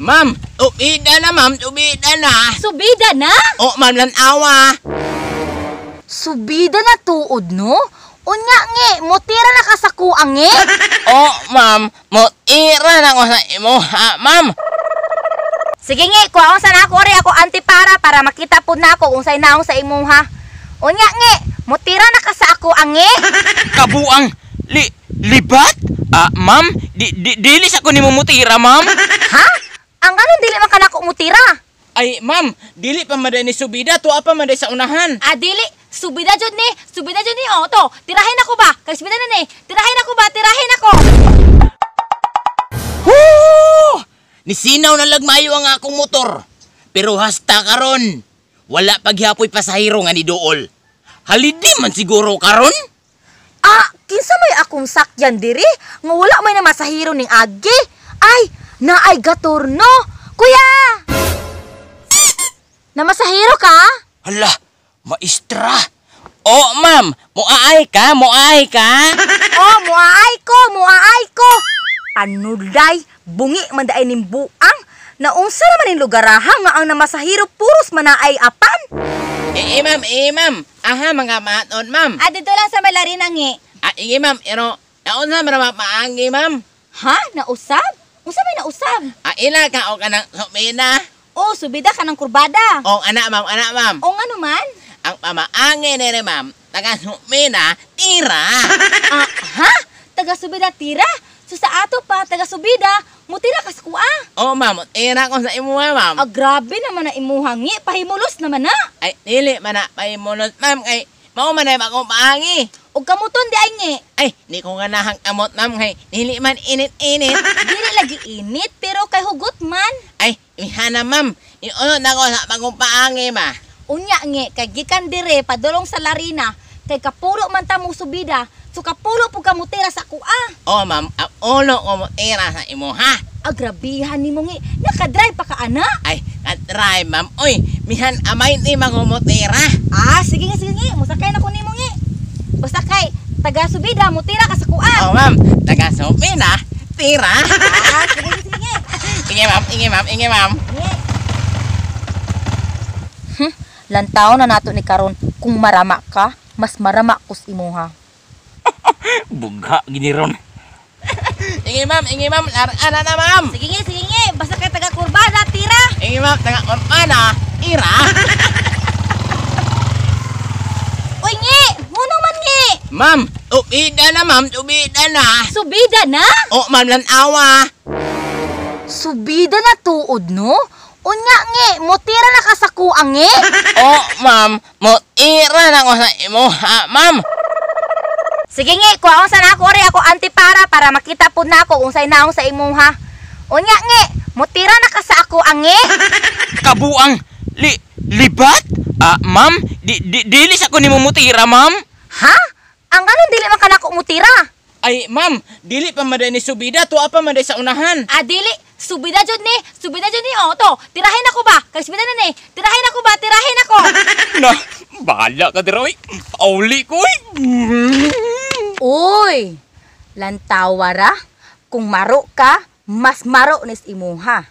Ma'am, ubida na ma'am, ubida na. Subida na? O ma'am, lanawa. Subida na tuod no? Unya nge, mutira na ka sa kuang nge. O ma'am, mutira na ko sa imo ha, ma'am. Sige nge, kuhaon sa nako ori ako antipara para makita pud nako unsay naong sa imuha. Unya nge, mutira na ka sa ako ange. Kabuang libat? Ah, ma'am, dili sa ko nimo mutira, ma'am. Ha? Ang ganon dili man ka nako mutira. Ay, ma'am, dili pa man ni subida, tuwa pa man sa unahan. Ah, dili, subida jud ni, subida jud ni oh to. Tirahin ako ba? Kay subida na ni. Tirahin ako ba? Tirahin ako. Woo! Nisinaw na lagmayo ang akong motor. Pero hasta karon, wala paghiapoy pasahero nga ni Dool. Halidi man siguro karon. Ah, kinsa may akong sakyan diri? Nga wala may namasahiro ning agi. Ay, naay gatorno. Kuya! Namasahiro ka? Hala, maestra. Oh, ma'am, muaay ka, muaay ka. Oh, muaay ko, muaay ko. Anuday, bungi man daay ning buang. Naunsa naman ning lugaraha nga ang namasahiro puros manaay apan. Eh, ma'am, eh, ma'am. Aha, mga maton, ma'am. Ah, dito lang sa Malarina ngi. Ah, ingi, ma'am, pero naunsa man ang maangi, ma'am. Ha? Nausab? Unsa may nausab? Ah, ila ka o kanang sumina. Oh, subida ka ng kurbada. O, anak, ma'am, anak, ma'am. O nga naman. Ang pamaangi nere, ma'am, taga sumina, tira. Ah, ha? Taga subida tira? So sa ato pa, taga subida, mutira ka sa kuha. O, ma'am, tira ko sa imuha, ma'am. Ah, grabe naman na imuha ngi. Pahimulos naman na. Ay, dili man na, pahimulos, ma'am, kay mao man ay akong paangi. Og kamuton di ay ngi. Ay, di ko ganahang kamot, ma'am, kay dili man init-init. Dili lagi init, pero kay hugot man. Ay, mihana, ma'am. Iunod na ko sa bagong paangi, ma. Unya ngi, kay gikan dire, padulong sa Larina, kay kapulo man ta mo subida, so kapulo pug ka mutira sa kuha. O, ma'am, ulo ko mutira sa imo, ha? Ah, grabihan nimo ngi. Nakadrive pa ka, ana? Ay, kadrive, ma'am. Uy, mihan amay ni mangumutira. Ah, sige nga, sige nga. Musakay na ko nimo ngi. Basta kay taga subida, mutira ka sa kuha. O, ma'am, taga subida, tira. Ah, sige nga, sige nga. Inge, ma'am, inge, ma'am, inge, ma'am. Lantaw na nato ni karon kung marama ka, mas marama kus imuha. Bugha gini ron. Inge, ma'am, inge, ma'am, larana na, ma'am. Sige nga, sige nga. Basta kay taga kurbada, tira. Inge, ma'am, taga kurbada, tira. Uy, ngi, nguno man ngi. Ma'am, ubida na, ma'am, ubida na. Subida na? O, ma'am, lanawa. Subida na tuod no? Unya ngi, mutira na ka sa kuang ngi. O, ma'am, mutira na ko sa imo, ha, ma'am. Sige ngi, kuhaon sa nako ori ako antipara para makita pud nako unsay naong sa imuha. Unya ngi, mutira na ka sa ako angi. Kabuang libat? Ah, ma'am, dili sa ko nimo mutira, ma'am. Ha? Ang ganon dili man ka nako mutira. Ay, ma'am, dili pa man ni subida, tuwa pa man sa unahan. Ah, dili, subida jud ni, subida jud ni oh to. Tirahin ako ba? Kay subida na ni. Tirahin ako ba? Tirahin ako. Na, bahala ka dira, oy. Pauli ko, oy. Uy, lantawara, kung maro ka, mas maro nis imuha.